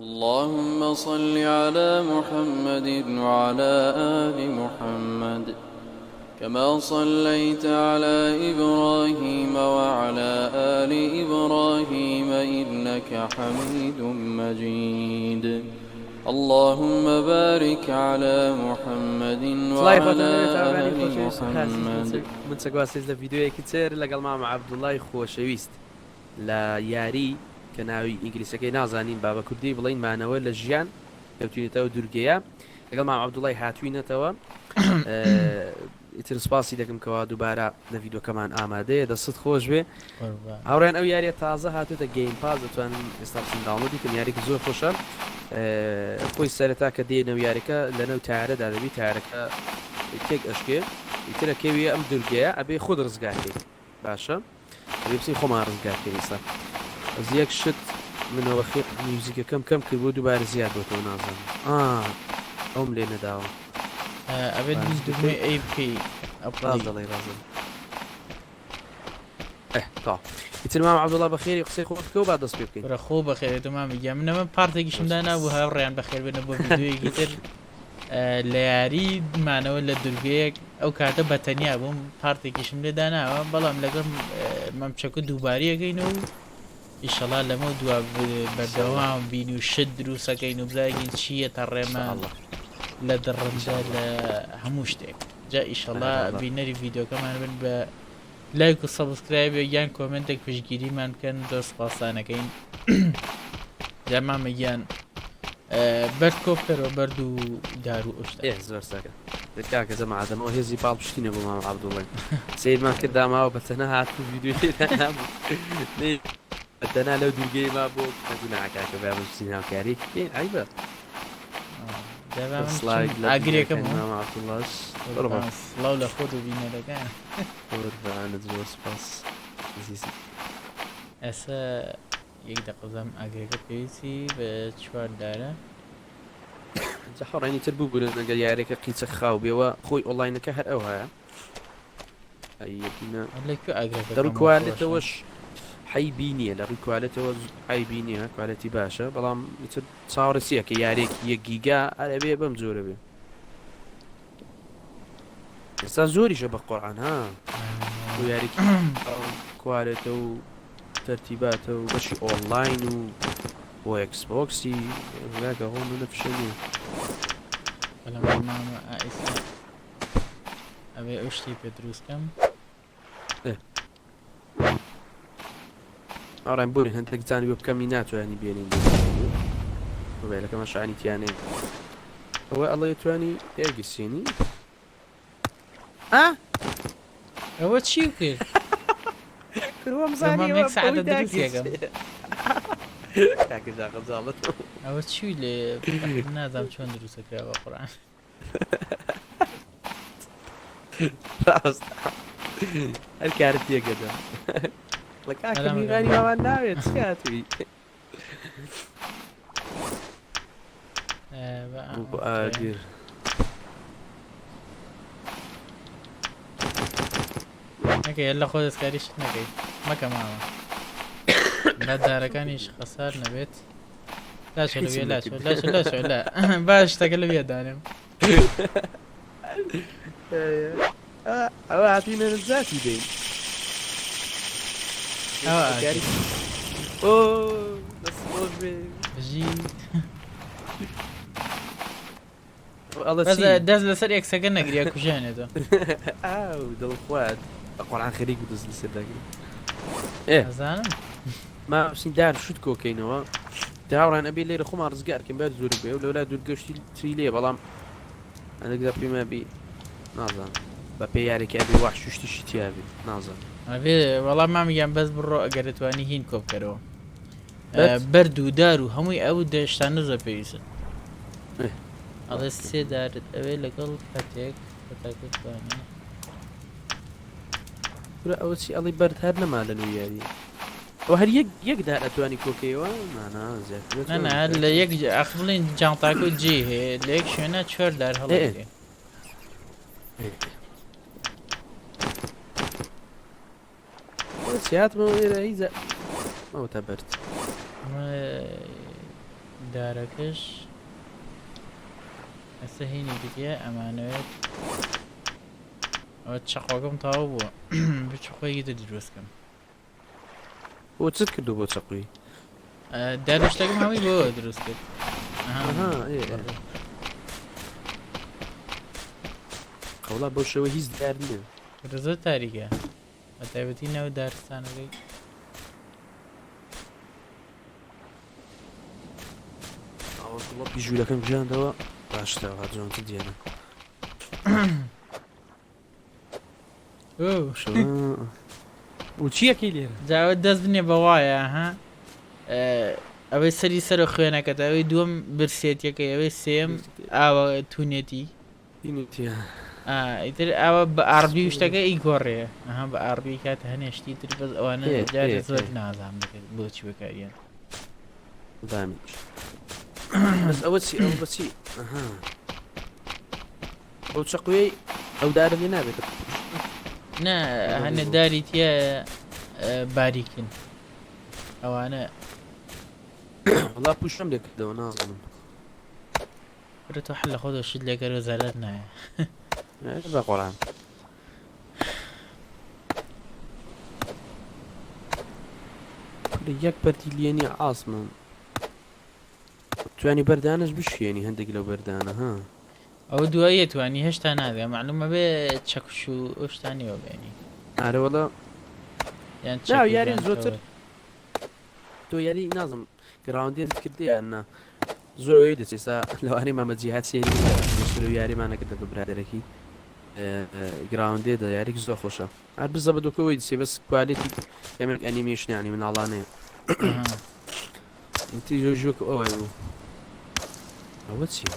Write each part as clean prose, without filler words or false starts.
اللهم صل على محمد وعلى آل محمد كما صليت على إبراهيم وعلى آل إبراهيم إنك حميد مجيد اللهم بارك على محمد سڵاوی خۆتان وعلى لێبێت هاوڕێیانی آل خۆشەویست ئازیز محمد من چەکواسێز لە ڤیدیۆیەکی تر لەگەڵ مامە عەبدوڵای خۆشەویست لە یاری کە ناوی ئینگلیسەکەی نازانین با بە کوردی بڵێین مانەوە لە ژیان کەوتوینەتەوە دورگەیە لەگەڵ مام عەبدوڵای هاتوینەتەوە ئیتر سپاسی دەکەم کەوا دووبارە لە ڤیدۆکەمان ئامادەیە دەستت خۆش بێ هاوڕێن ئەو یاریە تازە هاتوتە Game Pass دەتوانن ئێستا بچن download ی کەن یاریکی زۆر خۆشە خۆی سەرەتا کە دێنەوە یاریەکە لەنەو تارەدا دەبی تارەکە تێک ئەشکێ ئیترە کەویە ئەم دورگەیە ئەبێ خۆت ڕزگارکەیت باشە ئەبێ بچین خۆمان ڕزگار کەین ئێستا بەس یەک شت منەوە خێ میوزیکەکەم کەم کرد بۆ دووبارە زیاد بۆتەوە نازانم ئا ئەوم لێ نەداوە ئەبێت دوگمەی ئەی بکەی ڕاست دەڵێ ڕاست دەڵێ تا ئیتر مام عەبدوڵڵا بەخێری قسەی خۆت بکە و با دەست پێ بکەین برا خۆ بەخێرێت و مامە گیان من ئەمە part ێکیشم دانابوو هاوڕێیان بەخێر بێنە بۆ ڤیدیۆیەکی تر لە یاری مانەوە لە دورگەیەک ئەو کاتە بە تەنیا بووم part ێکیشم لێ داناوە بەڵام لەگەڵ مەمچەکە دووباریەکەین و ئیشەڵا لەمە دوا بەردەوام بین و شت دروستەکەین و بزانین چییە تا ڕێمە لە دڕندە لە هەموو شتێک جا ئیشەڵا بینەری ڤیدۆکەمان بن بە لایک و subscribe یان comment ێک پشتگیریمان بکەن زۆر سپاستانەکەین جا مامە گیان بەرد کۆ بکەرەوە بەرد و دار و ئەو شتە ئێ زۆر سەکە کاکە جەماعەتەمەوە هێزی پاڵپشتی نەبوو مام عەبدوڵڵای سەیرمان کرد داماوە بە تەنها هات و ڤیدیۆی لێ نابوو بە تەنها لەو دوورگەی ما بۆ گوناح کاکە با بچین هاوکاریەکی بکەین عەیبە سڵاوێک لە ئاگرێکم بینەرەکانی مام عەبدوڵڵاش قوربان سڵاو لە خۆت و بینەرەکان قوربانت زۆر سپاس عەزیزم ئێستا یەک دەقە بزانم ئاگرەکە پێویستی بە چوار دارە. جا حەڕێنی تر ببورن ئەگەر یاریەکە قیچە خاو بێوە خۆی ئۆنڵاینەکە هەر ئەوهایە ئەی یەکینە لە کوێ ئاگرەکە لە ڕووی کەمەوە خۆشە quality ەوەش حەیبی نییە لە ڕووی quality ەوە عەیبی نییە quality باشە بەڵام ئیتر چاوەڕێ چییە کە یاریەکی یەک گیگا هەر ئەبێ بەم جۆرە بێ ئێستا زۆریشە بە قورعان ها بۆ یاریکی quality ە و تەرتیباتە و بەشی ئۆنلاین و بۆ Xbox ی کاکە هۆ منە فشە نییە بەڵام مامە ئایسا ئەبێ ئەو شتی پێ دروست کەم ئاڕێن بۆی هەندێک جانی بۆ بکەمی ناتوانانی بێنین مۆبایلەکەمان شانی تیانەیە ئەوە ئەڵێ توانی ئێگسینی ئا ئەوە چی کرد کروم زانی زانی یەک ساعتە دروستیەکەم کاکە جاقە ئەوە چی لێ نازانم چۆن دروستەکرا بە قورئان ڕاست هەر کارت تێگەدەم لە کاکە میوانی مامان ناوێت چی هاتووی بۆ ئاگر نەکەی لە خۆ دەستکاریش نەکەی مەکە ماوە لە دارەکانیش خەسار نەبێت لاچۆ لەوێ لاچۆ لاچۆ لاچۆ لا باش شتەکە لەوێ دانێم ئەوە هاتوینە نجاتی دەین ئۆ دەست خۆش بێ بژی ئەڵە بەس چی؟ دەست لەسەر ئێکسەکە نەگریا کوژێنێتەوە ئاو دڵخوات بە قۆران خەریک بوو دەست لەسەر داگری ئێ ئەزانم ما بچین دار شت کۆکەینەوە داوڕان ئەبێ لێرە خۆمان ڕزگار کەین بەر زۆر بێ و لەولا دوورگەشتی تری لێ بەڵام هەندێک پێما بی نازانم بە پێ یارێکی ئەبێ وەحش و شتیشی تیا بێ نازانم ئەبێ وەڵام مامیان بەس بڕۆ ئەگەر توانی هین کۆ بکەرەوە بەرد؟ بەرد و دار و هەمووی ئەو دەشتانە زۆر پێویستن ئێ. ئەڵێ سێ دارت ئەوێ لەگەڵ پەتێک پەتەکە توانێ کورە ئەوە چی ئەڵی بەرد هەر نەما لە نوێ یاری ئەوە هەر یەک یەک دار ئەتوانی کۆکەیەوە نانا زیاتر نا نا نەتوانی لە یەک ئەخ بڵێن جانتاکە و جێ هەیە لە یەک شوێنە چوار دار هەڵدەگرێ. هەرچی هاتمەوە ئێرە هیچ ئەوە تا بەرد. ئەمە دارەکەش ئێستا هینی دیکە ئەمانەوێت ئەوە چەقۆکەم تەواو بووە بچ خۆیەکی تر دروست کەم. بۆ چت کردو بۆ چەقوی؟ دار و شتەکەم هەمووی بۆ دروست کرد. ئەها ئێ ئێ. قەوڵا بەو شێوە هیچ دیار نییە. زۆر تاریکە بە تایبەتی ناو دارستانەکەی. ئەوە گڵۆپی ژوورەکەم ژاندەوە باشترە وا جوانتر دیارە. و چیەکەی لێرە؟ جاوە دەست بنێ بە وایە ها ئەوەی سەری سەر و خوێنەکەت ئەوەی دووەم برسێتیەکەی ئەوەی سێم ئاوە تونێتی ئیتر ئاوە بە ئاڕبی و شتەکە ئیگۆڕێ ئەها بە ئاڕبی کات هەنێ شتی تر بەس ئەوانە جارێ زۆر نازانم دەکرد بۆچی بەکاریان بەس ئەوە چی ئەو بەچی ئەو چەقوێی ئەو دارە لێ نابێت نا هەنێ داری تیە باریکن ئەوانە وڵا پوشم لێ کردەوە نازانم کورە تۆ حەل لە خۆتەوە شت لێکەرەوە زەرەر نایە. بە قۆران. کورە یەک بەردی لێ نییە ئاسمان. توانی بەردانەش بشکێنی هەندێک لەو بەردانە ها. ئەوە دواییە توانی هێشتا نابێ معلومە بێ چەکوش و ئەو شتانیەوە بێنی. ئارە وەڵا. یان نا چەکوش یاری یان زۆتر تەوەر. تۆ یاری نازم گراوندێت کردی یان نا زۆر ئەوەی دەچێت ئێستا لەوانەیە مامە جیهاد سێری پێشتر و یاریمان نەکرد لەگەڵ برادەرەکی گراوندێ دە یاریک زۆر خۆشە هەر بزە بە دۆکەوەی دەچێت بەس quality کەمێک ئەنیمێشن یعنی مناڵانەیە ئینتی زۆر ژۆک ئەوەی بوو ئەوە چییە؟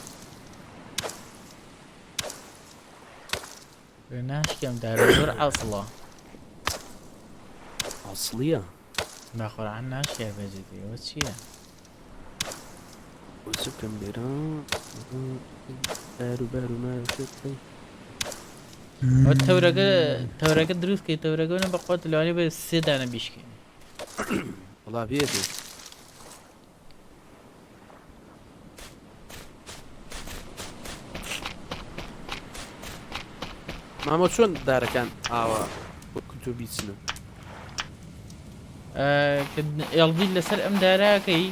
ناشکێم دارە زۆر عەسڵە. عەسڵیە؟ بە قورعان ناشکێ بەجدی ئەوە چییە؟ چ بکەم لێرە دار و بار و مار تەورەکە تەورەکە دروست کەی تەورەکە بە قوت لەوانەیە بە سێ دانە بیشکێنی. وەڵا بێت. مامۆ چۆن دارەکان ئاوا وەکو تۆ بیچنن؟ ئێڵبی لەسەر ئەم داراکەی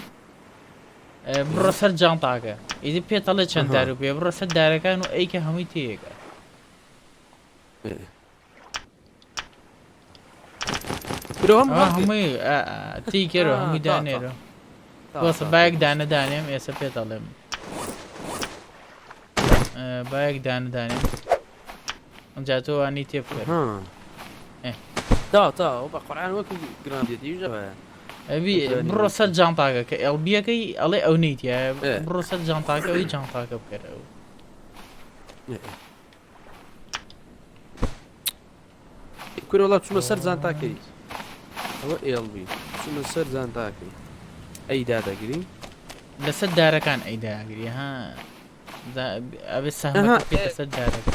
بڕۆ سەر جانتاکە ئیدی پێتەڵێ چەند دار و پێ بڕۆ سەر دارەکان و ئەیکە هەمووی تێیەکە. هەمووی تیکەرەوە هەمووی دانێرە وەسە بایەک دانە دانێم ئێستا پێت دەڵێم بایەک دانە دانێم ئەمجا تۆ وانی تێ بکە تا تا بە قورآن وەکو گران دێتی ئەبی بڕۆ سەر جانتاکە کە ئێڵبیەکەی ئەڵێ ئەو نیتە بڕۆ سەر جانتاکە ئەوی جانتاکە بکەرەوە. کورە وڵا چوومە سەر جانتاکەی ئەوە ئێڵبی چوومە سەر جانتاکەی ئەی دادەگری لەسەر دارەکان ئەی داگری ها ئەبێ سەهمەکە بکەیتە سەر دارەکە.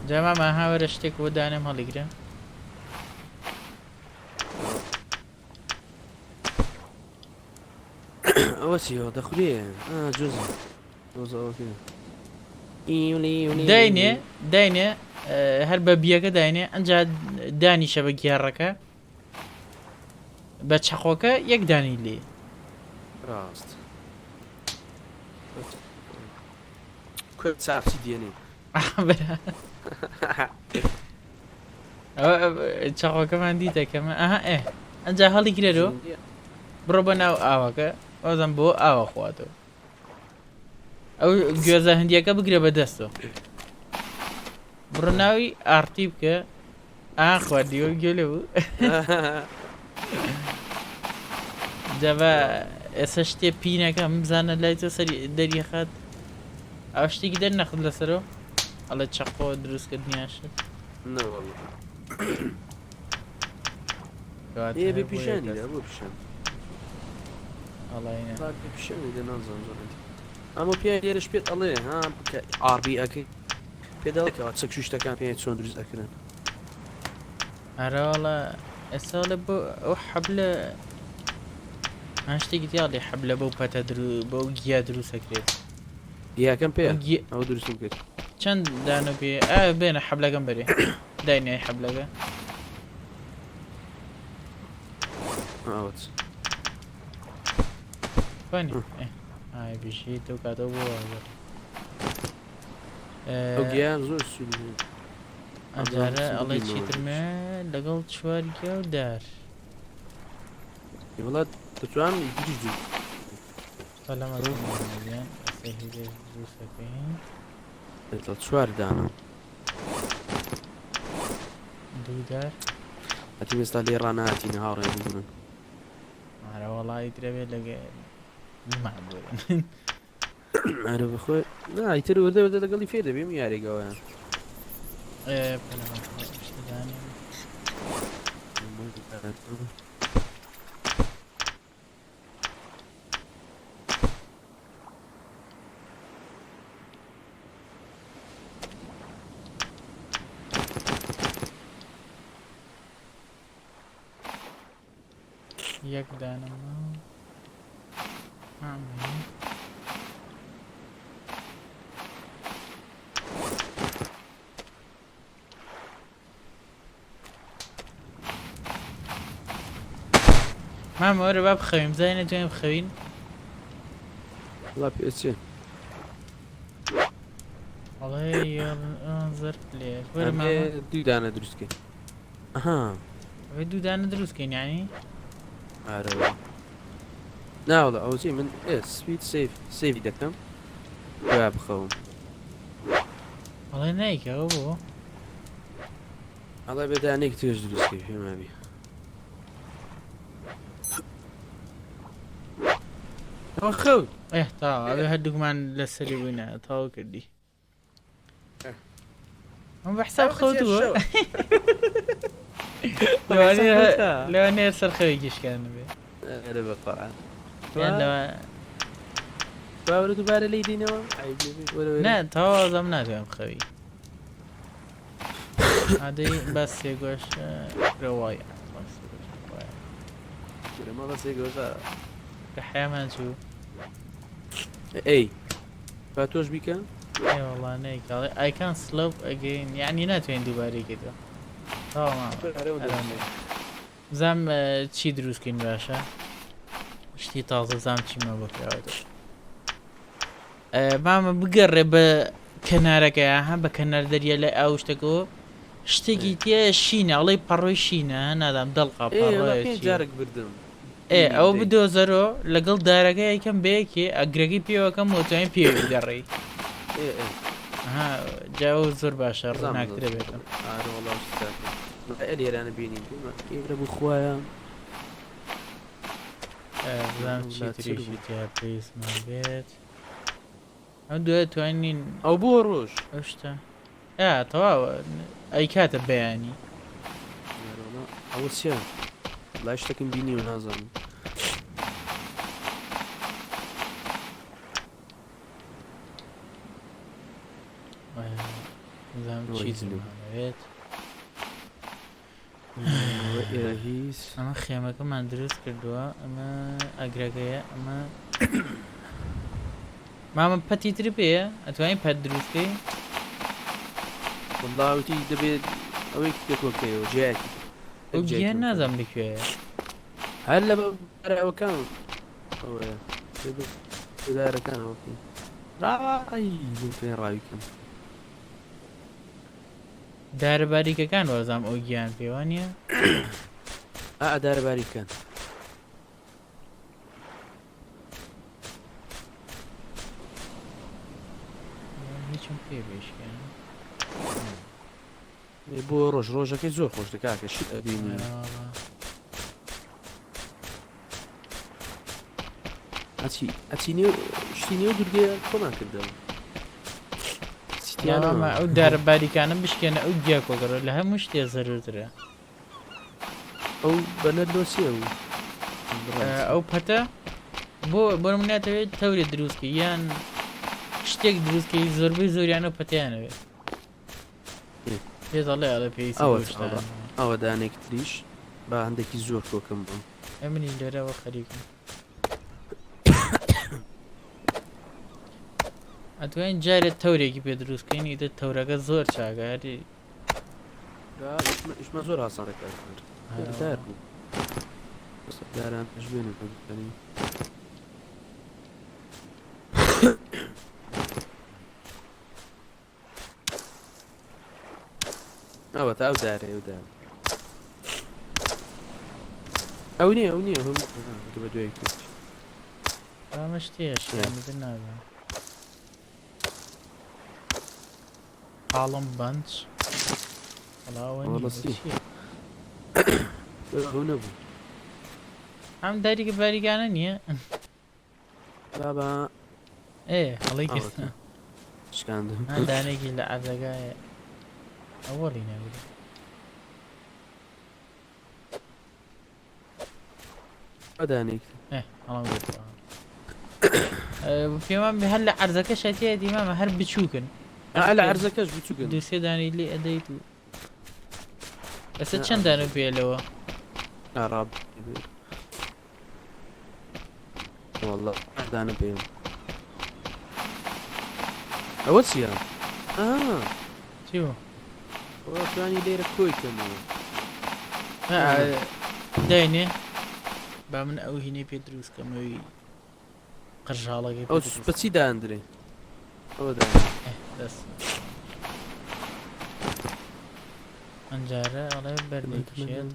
جا ماما ها وەرە شتێک بۆ دانێم هەڵیگرە. ئەوە چیەوە دەخورێ جوز داینێ داینێ هەر بە بیەکە داینێ ئەجا دانیشە بە گیاڕەکە بە چەقۆکە یەک دانی لێ ڕاست چاپی دێنێ چاقۆکەمان دیتە کەمە ئەها ئێ ئەجا هەڵی گرەرۆ بڕۆ بە ناو ئاوەکە ئەوزم بۆ ئاوە خواتەوە ئەو گوێزە هەندیەکە بگرە بە دەستەوە بڕۆ ناوی ئارتی بکە ئا خواردیوە گوێ لێ بوو جا ئێستا شتێ پینەکەم بزانە لای تۆ سەری دەریخات ئەو شتێکی دەرنەخت لەسەرەوە ئەڵێ چەقۆ دروستکردنیان شت نەوەڵڵا ئێ بێ پیشانی دا بۆ پیشان ئەڵێ با بێ پیشانی دا نازانم زۆر. ئەمە پێ لێرەش پێت ئەڵێ ها کە ئاڕبی ئەکەی پێ دەڵێ کەوا چەک شتەکان پێ چۆن دروست ئەکرن. ئەرەوەڵا ئێستا ئەڵێ بۆ ئەو حەبلە ها شتێکی تیا ئەڵێ حەبلە بەو پەتە درو بەو گیا دروست ئەکرێت. گیاکەم پێ ئەوە دروستم کرد. چەند دانە پێ ئا بێنە حەبلەکەم بەرێ داینای حەبلەکە. ئەوەت. بانی ئای بژی تۆ کاتەوە بۆ واگەڕ. ئەو گیان زۆر سوودی هەیە. ئەجارە ئەڵێ چیترمێ لەگەڵ چوار گیا و دار. وڵات دەتوان گیریش دروست لەگەڵ چوار دانە. دوو دار. هەتیو ئێستا لێی ڕانەهاتینە هاوڕێ ببورن. ئارە وەڵا ئیتر ئەبێ لەگە لمان بورن. ئارە بەخۆی نا ئیتر وردە وردە لەگەڵی فێر دەبیم یاریگەوە. ئێ پەلەمان شتە دانێم. یەک دانە مامە وەرە با بخەوین بزانین نەتوانین بخەوین. وەڵا پێچێ. ئەڵێ زەرد لێ وەرە مامە. دوو دانە دروست کەین. ئەها. ئەبێ دوو دانە دروست کەین یانی؟ ئارە وەڵا. نا وەڵا ئەوە چی من ئێ سپید سەیڤ سەیڤی دەکەم دوای بخەوم. ئەڵێ نایکە ئەوە بۆ؟ ئەڵێ بێ دانەیەکی ترش دروست کەی پێم وابی. ئەوە خەوت. ئێ تەواو ئەبێ هەردووکمان لەسەری بووینە تەواو کردی. ئەم بە حساب خەوتووە لەوانەیە سەر خەوێکی شکاندبێ. ئەرێ بە قورعان. باوەرە دووبارە لێی دینەوە نا تەواو زەم ناتوانم خەوی. ئادەی بەس سێگۆش رەوایە. مەڵە سێگۆشە. کە حەیامان چوو. ئەی با تۆش بیکە. ئێ وەڵا نەیکاڵێ I can't sleep again یعنی ناتوانین دووبارەی کەیتەوە. تەواو مامە. بزانم چی دروست کەین باشە شتی تازە زام چیمە بۆ کراوەتەوە مامە بگەڕێ بە کەنارەکە ها بە کەنار دەریا لای ئاو شتەکەەوە شتێکی تێ شینە ئەڵێ پەڕۆی شینە نادام دەڵقا پەڕۆیە جارێک بردم ئێ ئەو بدۆزەرۆ لەگەڵ دارەکە یکەم بەیەکێ ئەگرەکەی پێوەکەم وتوانین پێ بگەڕێی جا ئەو زۆر باشە ڕووناکترە بێتم لێرانە بینیم ئێرە بخوایە بزانم چی تریشی تیا پێویستمان بێت ئەو دوای توانین ئەو بۆ ڕۆژ ئەو شتە ئا تەواوە ئەی کاتە بەیانی ئەوە چیە لای شتێکم بینی و نازانم بزانم چی بێت هیچ ئەمە خێمەکەمان دروست کردووە ئەمە ئەگرەکەیە ئەمە مامە پەتی تر پێیە ئەتوانین پەت دروستکەی وڵاوتی دەبێت ئەوەی پێکۆکەیەوە جیایەکی ئەو گیان نازانم لەکوێیە هەر لە ئەوەکان ئەوەیە دارەکانەوە بکەین ڕای پێ ڕاوی کەم دارە باریکەکان وازام ئەو گیان پێوە نییە ئا دارە باریکەکان هیچم پێ بێشکێن بۆ ڕۆژ ڕۆژەکەی زۆر خۆش دەکاکە شت ئەبینی ئەچی ئەچی نێو شتی نێو دوورگەیە خۆمان کردەوە سیتیانەوە ئەو دارە باریکانە بشکێنە ئەو گیا کۆگەڕە لە هەموو شتێ زەرورترە ئەو بەنەر لۆ چیە و ئەو پەتە بۆ بۆ مناتەوێت تەورێ دروستکە یان شتێک دروستکەی زۆربەی زۆریانە پەتیانەوێت پێ دەڵێ ئەڵێ پێویستی ئەوە بەو شتانە. ئەوە دانێک تریش با هەندێکی زۆر کۆکەم بم. ئێ منیش لێرەوە خەریکم. ئەتوانین جارێ تەورێکی پێ دروست کەین ئیتر تەورەکە زۆر چاکە هەری ئیشمە زۆر ئاسان دەکات دار بوو داران ژوێنە بەنی. ئەوە تا ئەو دارە ئەو دارە ئەو نییە ئەو نییە هەم بە دوای کرد ئەمە شتێ شتێ نابێ پاڵم بەنج وەڵا ئەوە نییە ئەو نەبوو ئەم داریکە باریکانە نییە بابا ئێ هەڵی کرد شکاندم دانێکی لە عەردەگایە ئەوەڵی نەبوو دانێک هەڵم پێمان بێ هەر لە عەرزەکە شەتیە دیمامە هەر بچووکن لە عەرزەکەش بچووکن دوسێ دانی لێ ئەدەیت و ئەسە چەند دانە پێ لەوە ڕاب والله دانە پێم ئەوە چییە؟ چی بوو؟ توانی لێرە کۆی کەمەوە داینێ با من ئەو هینەی پێ دروست کەمەوەی قرژاڵەکەی ئەو بەچی داندرێ ئەوە دەست ئەنجارە ئەڵێ بەردێکیشێت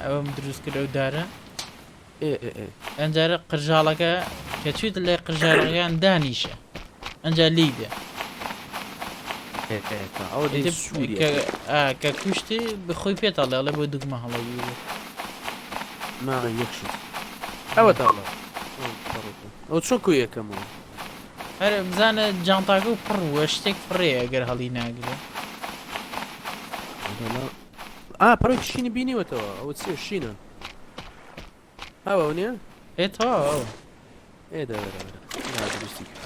ئەوەم دروست کرد ئەو دارە ئەنجارە قرژاڵەکە کە چیت لە قرژاڵەکان دانیشە ئەنجا لی دێ کە کوشتی بخۆی پێتاڵێ ئەڵێ بۆ دوگمە هەڵەگیری یەکشت ئەوە تاڵە ئەو چۆن کۆی ئەکەمەوە؟ هەر بزانە جانتاکە و پڕ بووە شتێک فڕێ ئەگەر هەڵی ناگرێ. ئا پەڕۆی شینی بینیوەتەوە ئەوە چیە شینە ئەوە نییە؟ ئێ تەواو ئەوە. ئێ دەوەرە دروستی کرد.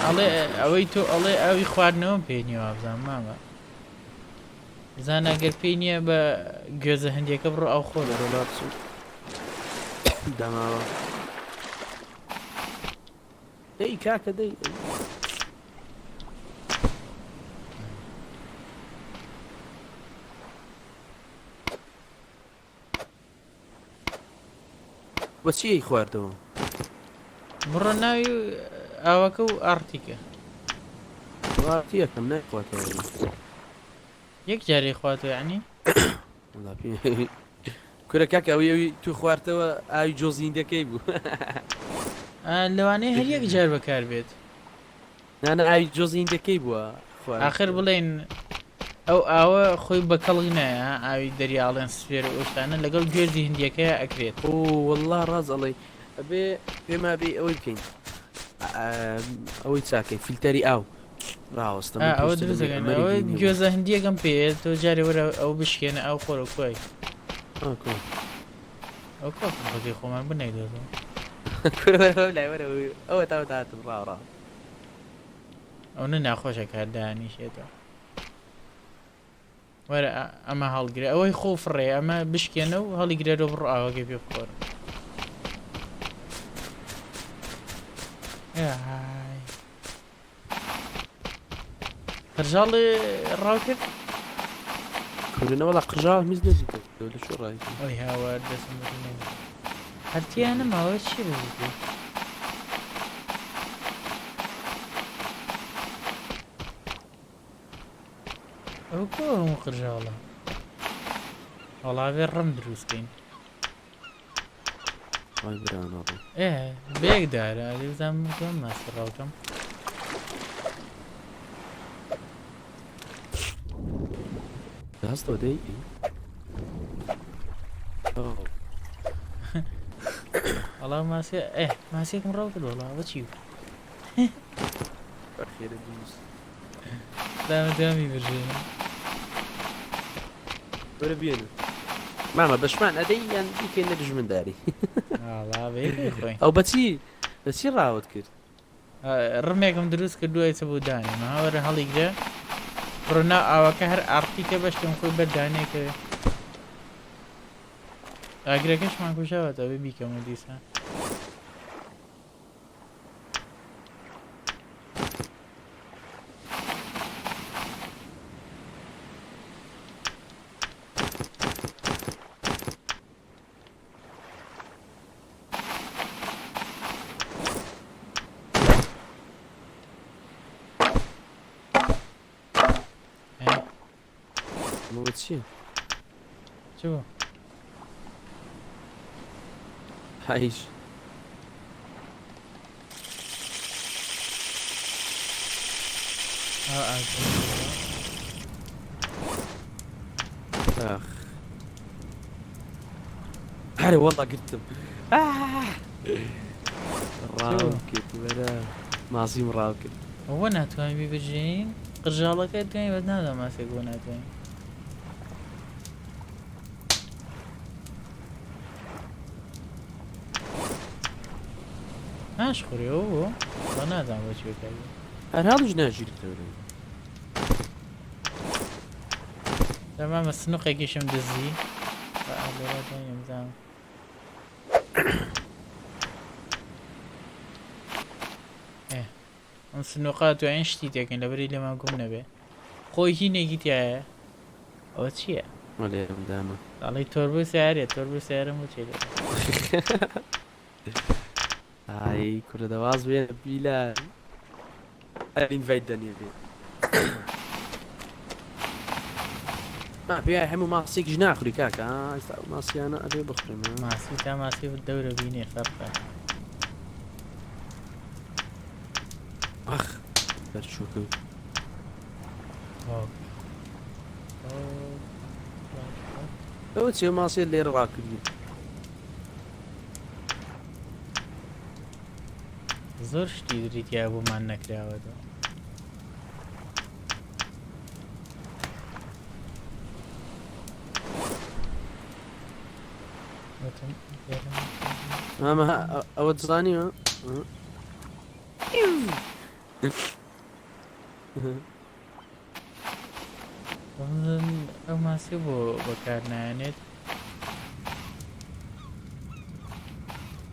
ئەڵێ ئەوەی تۆ ئەڵێ ئەوی خواردنەوەم پێ نییە وابزانم مامە. بزانە گەر پێی نییە بە گوێزە هەندیەکە بڕۆ ئەو خۆ لەرە لا بچم دەماوە دەی کاکە دەی بەچی خواردەوە بڕۆ ناوی ئاوەکە و ئاڕتیکە ڕاتیەکەم نایخواتەوە یەک جارێ خواتەوە یعنی کورە کاکە ئەوی ئەوی تو خواردەوە ئاوی جۆزیندەکەی بوو لەوانەیە هەر یەک جار بەکار بێت نانە ئاوی جۆزیندەکەی بووە آخر بڵێن ئەو ئاوە خۆی بە کەڵک نایە ئاوی دەریاڵێن سفێر و ئەوشتانە لەگەڵ گوێزی هندیەکەی ئەکرێت ئۆ والله ڕاز ئەڵێ ئەبێ پێما بێ ئەوەی بکەین ئەوەی چاکەی فیلتەری ئاو ڕاوەستە ئەوە دروستەکەن ئەوە گوێزە هندیەکەم پێ تۆ جارێ وەرە ئەو بشکێنە ئەو خۆرە کوای ئەو کۆ خۆمان بنەیدەوە ئەوە تا تاتم ڕاڕا ئەو نە ناخۆشە کار دانیشێتەوە وەرە ئەمە هەڵگرە ئەوەی خۆ فڕێ ئەمە بشکێنە و هەڵیگرەرەوە بڕۆ ئاوەکەی پێ بخۆرە قرژاڵ ڕاو کرد کورنە وەڵا قرژاڵ میز نەدیتە لە چۆ ڕای ئەوی هاوار دەستم هەرتیانە ماوە چی بزیت ئەو کۆ هەموو قرژاڵە وەڵا بێ ڕم دروست کەین ئێ بێک دارە ئەدی بزانم بکەم ماسی ڕاوکەم هەستەوە دەی وەڵا ماسی ئێ ماسیێکم ڕاو کرد وەڵا ئەوە چی بوو بەخێرە دروست دامە دامی برژێنە وەرە بێنە. مامە بەشمان ئەدەی یان بیکەین لە دژمنداری ئەو بەچی بەچی ڕاوت کرد ڕمێکم دروست کرد دوای چ بوو دانێ ماوەرە هەڵیگرە ڕنا ئاوەکە هەر ئاڕتیکە بەشتم خۆی بەردانێکەوێ ئاگرەکەشمان کوژاوەتەوە بیکەمە دیسان. بۆ چییە؟ چ بوو؟ هیچ. ئاخ ئەرێ وەڵا گرتم ڕاو کرد وەرە مازیم ڕاو کرد. ئەوە ناتوانین بیبرژێنین قرژاڵەکە توانین بەس نازانم ماسێک بۆ ناتوانین. ناشخورێ ئەوە بۆ وەڵا نازانم بۆ چی بەکاری هەر هەڵیش ناگیرێتەوە. تەمامە سنوقێکیشم دزی بە ئالێرە داینم زانم. ئەم سنوقە توانین شتی تێکەین لەبەری لێمان گوم نەبێ خۆی هینێکی تایە ئەوە چییە؟ لێرم داما ئەڵێی تۆربۆی سیارە تۆربۆی سیارەم بۆ چێ لێرە ئای کورە دەواز بێ بیلا ئینڤایت دەنێ بێ ما پێ هەموو ماسێکیش ناخوری کاکە ئێستا ئەو ماسیانە ئەبێ بخورن ماسی تا ماسی دەورە بینێ فەرقە ئەخ بەرچوو کەوت ئەوە چیە ماسیە لێرە ڕاکردی زۆر شتی دری تیا بۆمان نەکراوەتەوە. مامە ئەوە زانیوە ئەو ماسی بۆ بەکار نایەنێت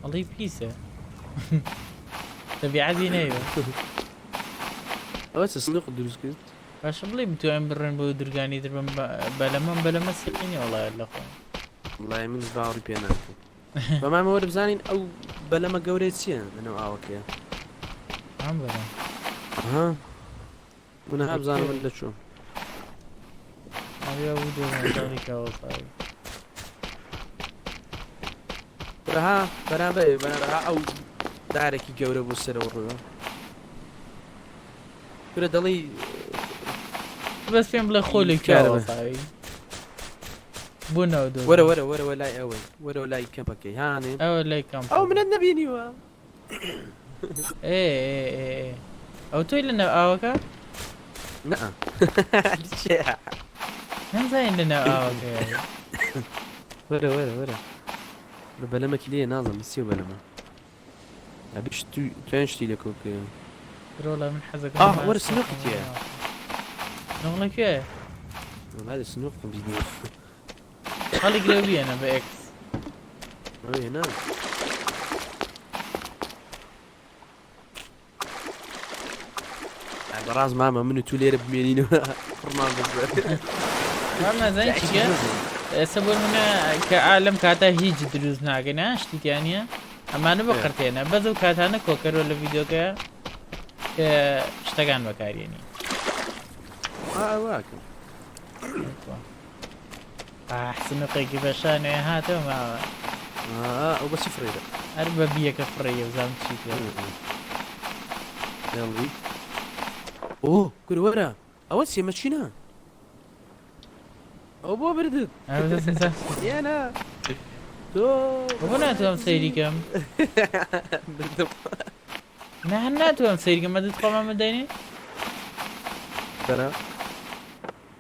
ئەڵی پیسە تەبیعەتی نەیوە ئەوە چ سندوق دروست کرد باشە بڵێ بتوانین بڕێن بۆ درگانی تر بم بەلەمەم بەلەمە سیقینی وڵای لە خۆم وڵای من باوەڕی پێ ناکەم بەمامە وەرە بزانین ئەو بەلەمە گەورەی چییە لەناو ئاوەکەیە ئەم بەلەم ها من ها بزانم من لە چۆم ئەوێ بوو دۆزەنجاڵی کاوەساوی ها بەرامبەر بەرامبەر ها ئەو دارێکی گەورە بۆ سەرەوە ڕووە کورە دەڵی بەس پێم بڵێ خۆ لە کارە کاوەساوی بۆ ناو دۆزە وەرە وەرە وەرەوە لای ئەوەی وەرەوە لای کەمپەکەی هاانێ ئەوە لای کەمپ ئەو منت نەبینیوە ئێ ئێ ئێ ئێ. ئەو تۆی لە ناو ئاوەکە نا چیە؟ نەمزانین لە ناو ئاوەکەیە وەرە وەرە وەرە لە بەلەمەکی لێ نازم سیو بەلەمە ئەبیش توێن شتی لە کۆ بکەین ڕۆڵە من حەزەکەم ئاه وەرە سنوقی تێیە سنوق لە کوێ وەڵا لە سنوقم بینی هەڵیگرە و بیێنە بە ئێکس ئەوێ نا بەڕاست مامە من و تو لێرە بمێنینەوە پڕمان بزبەر مامە زانی چیە ئێستا بۆ منە کە ئا لەم کاتە هیچ دروست ناکەین ها شتی تیا نییە ئەمانە بۆ قرتێنە بەس ئەو کاتانە کۆکەرەوە لە ڤیدیۆکە کە شتەکان بەکارێنی واکەم ئاح سنوقێکی بەشانێ هاتەوە ماوە ئەو بەچی فڕێدە هەر بە بیەکە فڕێیە بزانم چی پێ ئێڵوی ئۆ کورە وەرە ئەوە چیە مەچینە ئەو بۆ بردت یانە تۆ بۆ ناتوانم سەیری کەم بردم نا ناتوانم سەیری کەم مەدت خۆمان مدەینێ بەرە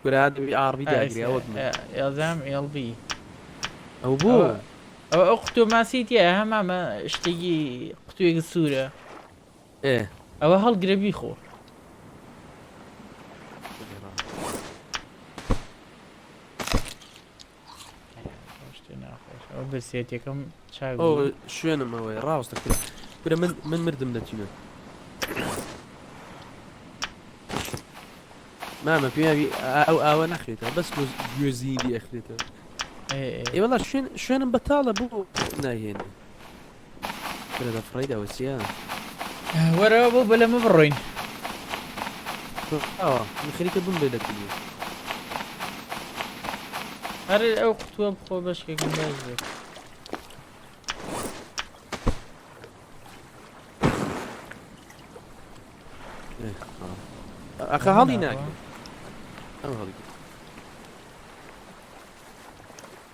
کورە دەبی ئاڕبی داگری ئەوە بمە ئێڵزام ئێڵبی. ئەو بۆ ئەوە ئەو قوتووە ماسی تیایە ها مامە شتێکی قوتوویەکی سوورە ئێ ئەوە هەڵگرە بیخۆ. ئەوە برسێتیەکەم چاک ئەو شوێنم ئەوەیە ڕاوەستە کورە کورە من من مردم لە تینە مامە پێیاوی ئەو ئاوە نەخرێتەوە بەس گوێزیری ئەخرێتەوە ئێ وەڵا شوێن شوێنم بەتاڵە بۆ ناهێنێ کورە دەفڕیدەوە چییە؟ وەرەوە بۆ بەلەمە بڕۆین. ئاوا من خەریکە بم بێ لە تینە. هەر ئەو قوتووە بخۆ بەشکێکم باش بێت. ئەخە هەڵی ناکرێت ئەم هەڵی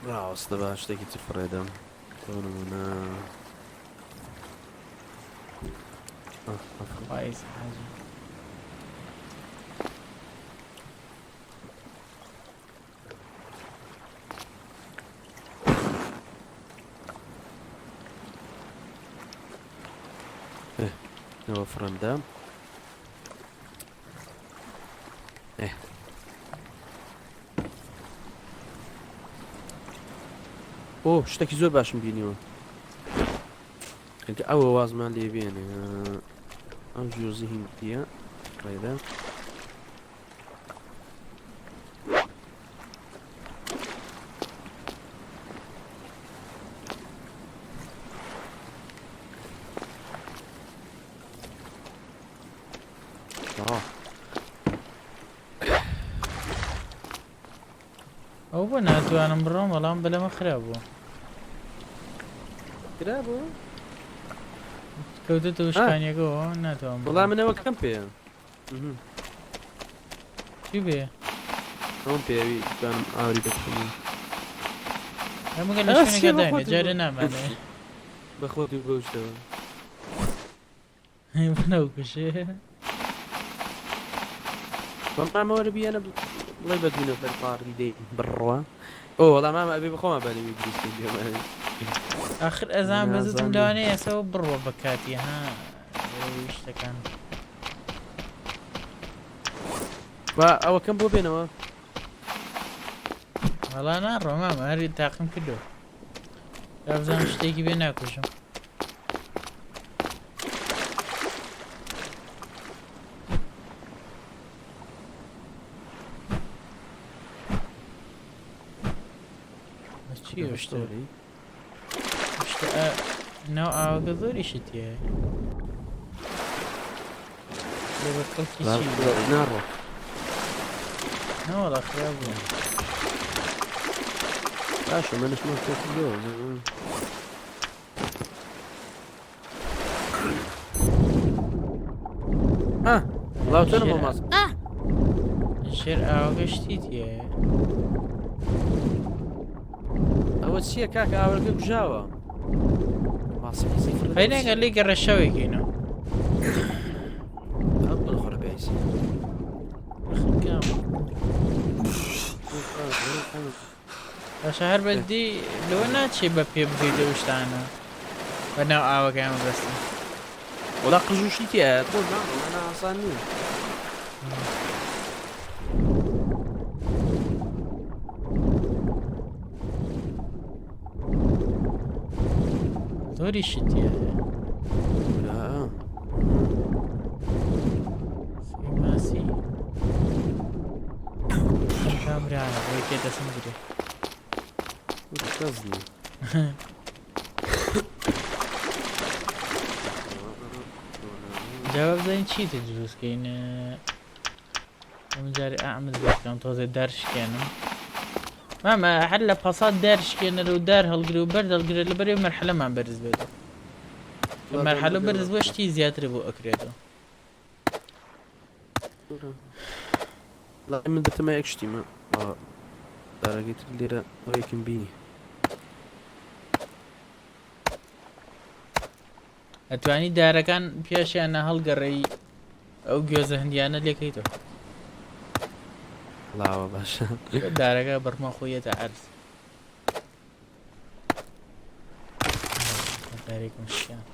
ڕاستە با شتێکی تر فڕێدەم بۆ نمونە وایز حاجی ئەوە فڕێمدا ئۆ شتێکی زۆر باشم بینیوە ئەوە وازمان لێ بێنێ ئەم جۆزی هیندیە ڕێدا ئەو بۆ ناتوانم بڕۆم بەڵام بەلەمە خراپ بوو خراپ بوو کەوتێتە وشکانیەکەەوە ناتوانم وەڵام منەوە کەم پێ چی بێ ئەوم پێوی توانم ئاوری بکەم هەمووگە لە شوێنەکە داینە جارێ نامانێ بەخۆت و بەوشتەوە بنەوکوشێ مامە وەرە بیانە بڵێ بە دوو نەفەر پاڕی دەی بڕوا ئۆ وەڵا مامە ئەبێ بەخۆمان بەلەمی دروستکەین بێمانێ ئاخر ئەزان بەزتم نازانم. لەوانەیە ئێسەوە بڕوە بە کاتی ها شتەکان و ئەوەکەم بۆ بێنەوە وەڵا ناڕۆ مامە هەر تاقیم کردو تا بزانم شتێکی بێ ناکوژم چی ئەو شتە شتە ناو ئاوەکە زۆری شت تیایە لێ بە کەڵکی چی ناڕۆ نەوەڵا خراپ بوو باشە منشمان پێ کردەوە وڵاو چۆنە بۆ ماس ژێر ئاوەکە شتی تیایە ئەوە چییە کاکە ئاوەکە کوژاوە فەینەگە لێ گەڕە شەوێکینەوە ئەم بڵخۆرە پێیسی باشە هەر بەدی لەوە ناچێ بە پێ بگەیتە ئەو شتانە بە ناو ئاوەکەیان مەبەستم وەڵا قژوشی تیایە تۆ ناڕۆ ئاسان نییە زۆری شت تیایە ماسی کابرا ئەوەی پێ دەسم گرێ کەس نییە جا بزانین چی تر دروست کەین ئەم جارێ ئەمە دروست کەم تۆزێ دار شکێنم مامە هەر لە پەسات دار شکێنەر و دار هەڵگر و بەرد هەڵگرە لە بەرەی مەرحەلەمان بەرز بێتەوە مەرحەلە بەرز بۆ شتی زیاتر بۆ ئەکرێتەوە من بەتەما یەک شتیمە دارەکەی تر لێرە ئەوەیەکم بینی. ئەتوانی دارەکان پێشیانە هەڵگەڕێی ئەو گوێزە هەندیانە لێکەیتەوە. لاوە باشە. دارەکە بڕمە خۆیەتە عەرز. دارێکم شکان.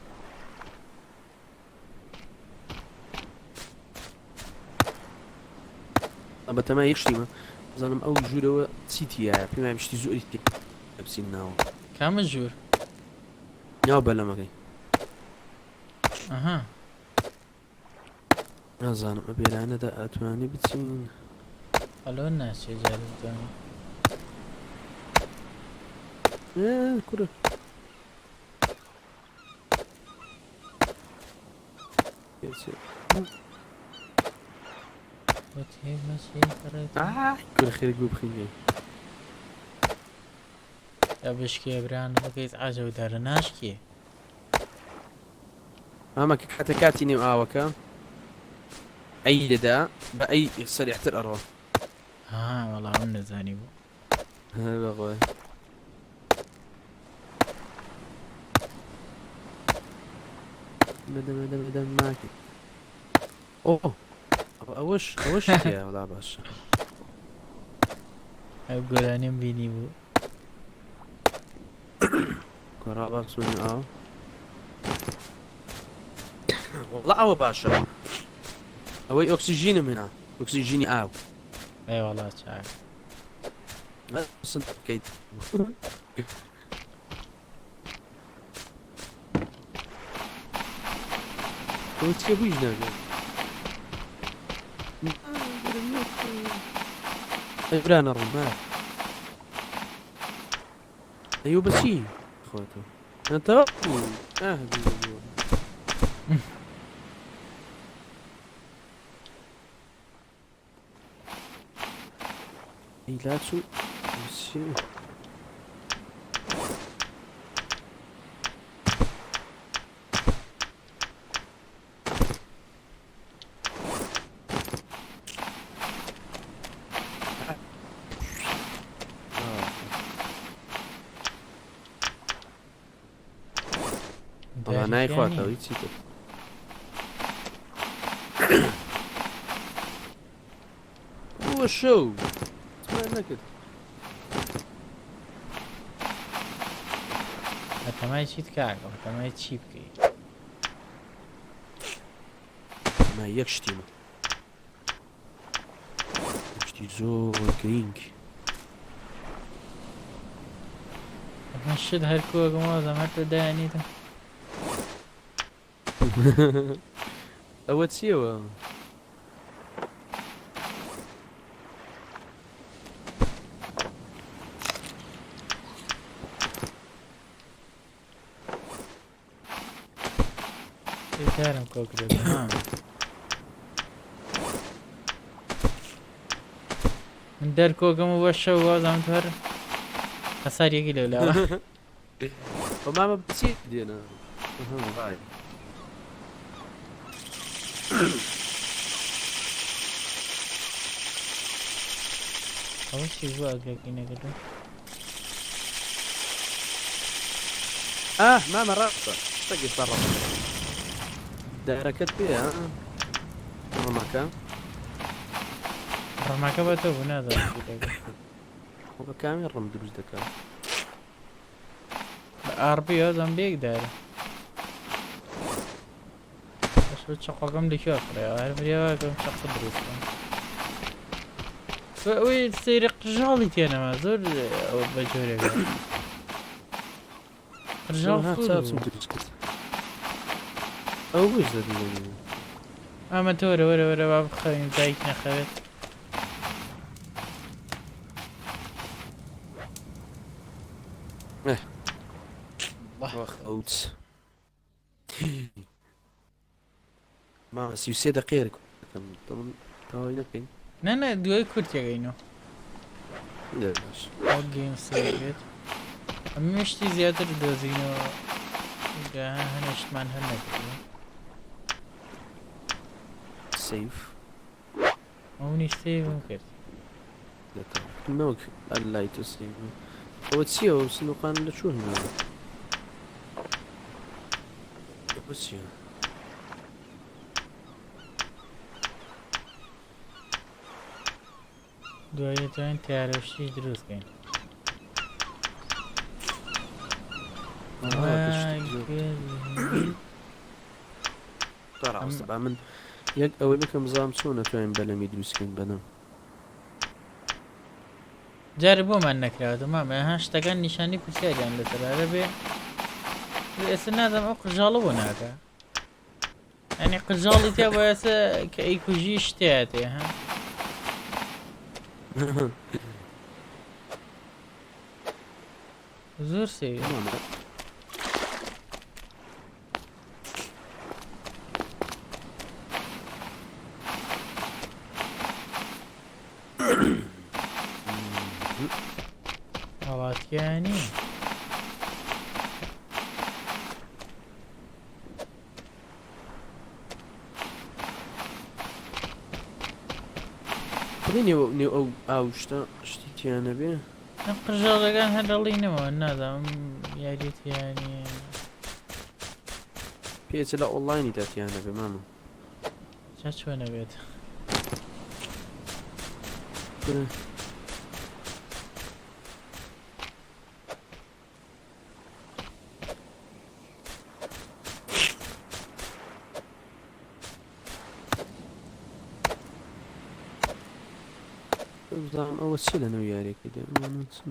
بەتەما یەک شتیمە بزانم ئەو ژوورەوە چی تیایە پێم وایە شتی زۆری تێ بچین ناوە. کامە ژوور؟ ناو بەلەمەکەی. ئەها. نازانم ئەبێرانەدا ئەتوانی بچین. ئەلۆ ناچێ جارێ بتوانین. کورە. کورە خێرێک بوو بخینێ. یا بشکێ بران بکەیت عەجەب دارە ناشکێ. مامە کە کاتە کاتی نێو ئاوەکە ئەی دەدا بە ئەی سەریعتر ئەڕۆ. ها وەڵا ئەم نەزانی بوو. بەخۆی. مدە مدە مدە ماکی. ئۆ ئەوەش ئەوەش وەڵا باشە. ئەو گۆرانیم بینی بوو. کۆرا باسون ئاو. وەڵا ئەوە باشە. ئەوەی ئۆکسجینم هێنا ئۆکسجینی ئاو. ئەی وەڵا چاک. بکەیت. ئەوە چیە بوویش ناگەم. ئەی برا نەڕۆم ها. ئەیوە بەچی خۆتۆ ئەتە ئاه بوو. ئەی لاچوو چی؟ وەڵا نایخواتەوە هیچی تر. بۆ شەو نەکرد. بەتەمای چیت کاکە بەتەمای چی بکەی؟ ما یەک شتیمە شتی زۆر گرینگ. من شت هەر کۆگم وازم هەر تۆ دایانیتم. ئەوە چیەوە؟ دارم کۆ کرد ها. من دەرکۆگەم و بە شەو وازم تۆ هەر خەساریەکی لەولاوە. ئەو مامە بچی دێنە وای. ئەوە چی بوو ئاگرەکەی نەکردو؟ ئاه مامە ڕاستە شتێک ئێستا ڕاستە. دارەکەت پێیە ڕمەکە؟ ڕمەکە بە تۆ بوو نازانم چی دەکەی. خۆ بە کامی ڕم دروست دەکا؟ بە ئاڕبی وازم بێک دارە. بەس چەقۆکەم لەکوێ کڕیەوە؟ هەر فریاوەکەم چەقۆ دروست بکەم. ئەوەی سەیرە قژاڵی تێنەما زۆر ئەوە بە جۆرێک بوو. قژاڵ ها، سوور چاو چم بوو. دروست کرد. ئەو بۆش دەبینم. ئەمە تۆ وەرە وەرە وەرە با بخەوین دایک نەخەوێت. خەوت. ما 33 دقیقە دەکەم. تەواوی نەکەین. نا نا دوای کورتێکەینەوە. باش. ئەو گەیم سەیر بێت. ئەمە شتی زیاتر دۆزینەوە. هەنێشتمان هەر نەکردووە. سەیف. ئەو منیش سەیڤم کرد. نەوەک ئەلای تۆ سەیڤ. ئەوە چییە؟ ئەو سندوقان لە چۆن هێناوە؟ ئەوە چییە؟ دوای دەتوانین تیارە شتیش دروست بکەین. ڕاستە با من یەک ئەوەی بکەم بزانم چۆن ئەتوانین بەلەمی دروستکەین بەنەم. جارێ بۆمان نەکراوەتە مامە ها شتەکان نیشانی پرسیاریان لەسەر ئەرە بێ ئێستا نازانم ئەو قژاڵە بۆ ناکە ئەنی قژاڵی تیا بۆ ئێستا کە ئەی کوژی شتیاتێ ها زۆر سەیرە. وڵاتیانی بڵێ نێو نێو ئەو ئاو شتە شتی تیا نەبێ ئەم قژاڵەکان هەر دەڵینەوە نازانم یاریە تیا نییە. پێچە لە ئۆنڵاینی تا تیا نەبێ مامە. جا چۆن ئەبێت؟ کورە. بزانم ئەوە چی لە نێو یاریەکەی دێ ئەمانە چن؟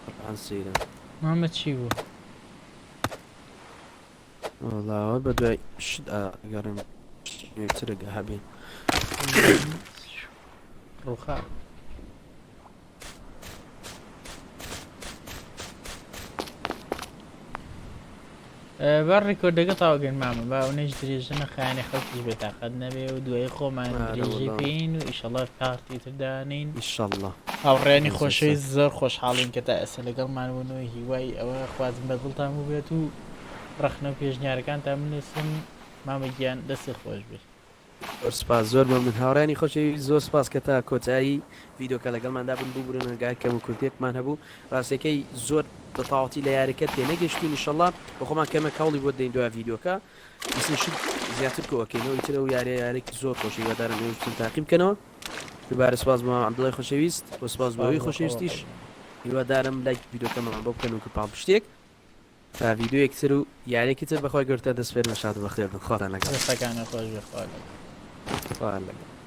طبعا سەیرە. مامە چی بوو؟ وەڵا ئەوە بە دوای شت ئەگەڕێم نوێترە هەبێ. ڕووخا. با record ەکە تاوگەن مامە با ئەونەش درێژە نەخایەنێ خەڵکیش بێتاقەت نەبێ و دوایی خۆمان درێژەی پێین و ئیشەڵا part ی تر دانین ئیشەڵا. هاوڕێیانی خۆشەویست زۆر خۆشحاڵین کە تا ئێستا لەگەڵمان بوون و هیوای ئەوە خوازم بە دڵتان بووبێت و ڕەخنە و پێشنیارەکانتان بنووسن مامە گیان دەستت خۆش بێت. زۆر سپاس زۆر مەمنون هاوڕێیانی خۆشەویست زۆر سپاس کە تا کۆتایی ڤیدۆکە لەگەڵماندا بوون ببورن ئەگەر کەم و کورتیەکمان هەبوو ڕاستەکەی زۆر بە تەواوەتی لە یاریەکە تێنەگەشتین ئیشەڵا بە خۆمان کەمێک هەوڵی بۆ دەین دوای ڤیدۆکە ئیسن شت زیاتر کۆ ئەکەینەوە ئیتر ئەو یاریە یارێکی زۆر خۆشە هیوادارم ئێوەش بچن تاقی بکەنەوە دووبارە سپاس بۆ مام عەبدوڵای خۆشەویست و سپاس بۆ ئێوەی خۆشەویستیش هیوادارم لایک ڤیدۆکەمان بۆ بکەن و کە پاڵپشتێک تا ڤیدیۆیەکی تر و یاریەکی تر بەخوای گەورەتان دەسپێرمە شاد و بەختیار بن خواتان لەگەڵ. دەستەکانت خۆش بێ خوا لەگەڵ. خوایان لەگەڵ.